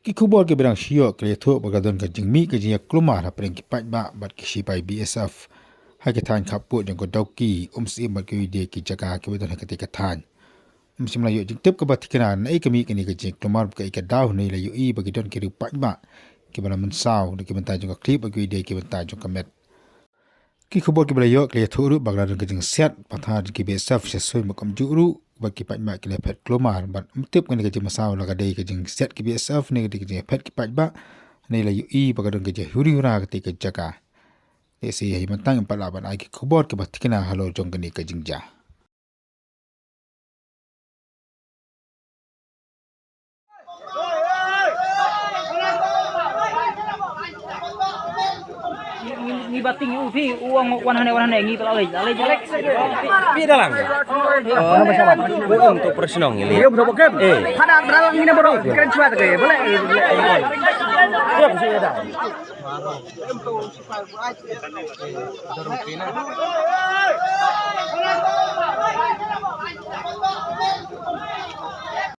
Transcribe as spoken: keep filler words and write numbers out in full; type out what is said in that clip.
Ki khubor kiba dang shu ïoh ki la ïathuh ba ka don ka jingmih ka jingïaklumar hapdeng ki paidbah bad ki shipai B S F ha ki thaiñ khappud jong ka Dawki, Umsyiem bad kiwei de ki jaka kiba don ha katei ka thaiñ. Ym shym la ïoh jingtip kaba thikna naei ka mih kane ka jingïaklumar bad kaei ka daw, hynrei la ïohi ba ki don ki riew paidbah kiba la mynsaw na ki bynta jong ka khlieh bad kiwei de ki bynta jong ka met. Ki khubor kiba la ïoh ki la ïathuh ruh ba ka la don ka jingsiat pathar jong ki B S F sha suiñ bad kumjuh ruh ba ki paidbah ki la phet klumar bad ym tip kane ka jingmynsaw la ka dei ka jingsiat ki B S F ne ka dei ka jingphet ki paidbah. Ne la ïohi ba ka don ka jinghuri hura katei ka jaka. Te sa ïa mynta ngin pat lah ban ai ki khubor kiba thikna halor jong kane ka jingjia. Ngi, ngi bating u phi, u ong wan hane, wan hane, ngi pala lei, lei, lei. Pi dalang. Oh, untuk personal ngi lei. Iya, betul, betul. Eh. Pada dalang ngi na baru, keren cuat ke, boleh. Iya, betul, ya, dah.